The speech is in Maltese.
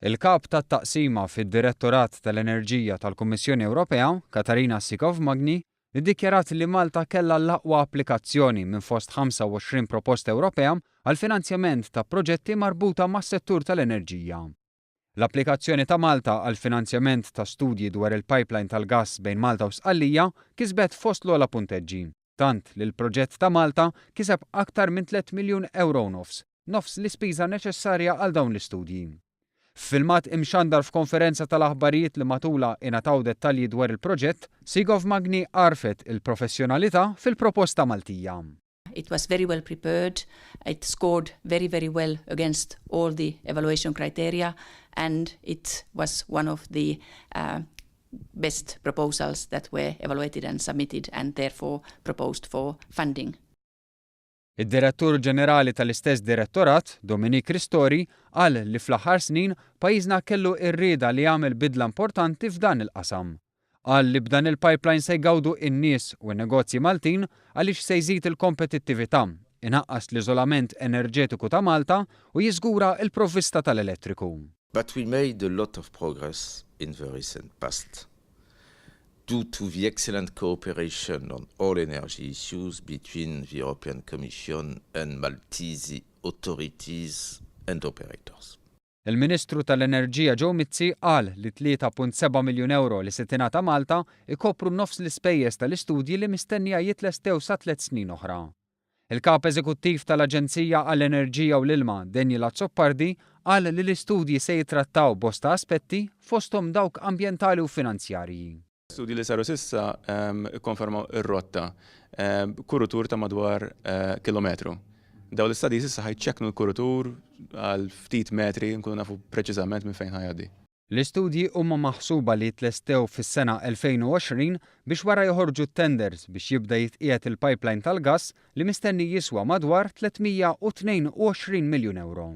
Il-Kap tat-Taqsima fid-Direttorat tal-Enerġija tal-Kummissjoni Ewropea, Katarina Sikov Magni, iddikjarat li Malta kellha l-aqwa applikazzjoni minn fost 25 proposta Ewropea għall-finanzjament ta' proġetti marbuta mas-settur tal-enerġija. L-applikazzjoni ta' Malta għall-finanzjament ta' studji dwar il-pipeline tal-gass bejn Malta u Sqallija kisbet fost l-ogħla punteġġi, tant li l-proġett ta' Malta kiseb aktar minn 3 miljun ewro u nofs, nofs l-ispiża neċessarja għal dawn l-istudji. F'filmat imxandar f'konferenza tal-aħbarijiet li matulha ingħataw dettalji dwar il-proġett, Sigov Magni għarfet il-professjonalità fil-proposta Maltija. It was very well prepared, it scored very, very well against all the evaluation criteria and it was one of the uh, best proposals that were evaluated and submitted and therefore proposed for funding. Id-Direttur Ġenerali tal-istess direttorat, Dominique Ristori, qal li fl-aħħar snin pajjiżna kellu r-rieda li jagħmel bidla importanti f'dan il-qasam. Qal li b'dan il-pipeline se jgawdu n-nies u n-negozji Maltin għaliex se jżid il-kompetittività, inaqqas l-iżolament enerġetiku ta' Malta u jiżgura l-provvista tal-elettriku. But we made a lot of progress in the recent past due to the excellent cooperation on all energy issues between the European Commission and Maltese authorities and operators. Il-Ministru tal-Enerġija Joe Mizzi qal li 3.7 miljun ewro li se tingħata Malta jkopru nofs l-ispejjeż tal-istudji li mistennija jitlestew sa tliet snin oħra. Il-Kap Eżekuttiv tal-Aġenzija għall-Enerġija u l-Ilma, Daniel Azzopardi, qal li l-istudji se jittrattaw bosta aspetti, fosthom dawk ambjentali u finanzjarji. Studji li saru s'issa kkonfermaw ir-rotta b'kurutur ta' madwar kilometru. Dawn l-istudji issa ħa jċekknu l-kurutur għal ftit metri nkunu nafu preċiżament minn fejn ħa jgħaddi. L-istudji huma maħsuba li jitlestew fis-sena 2020 biex wara joħorġu t-tenders biex jibda jitqiegħed il-pipeline tal-gass li mistenni jiswa madwar 322 miljun ewro.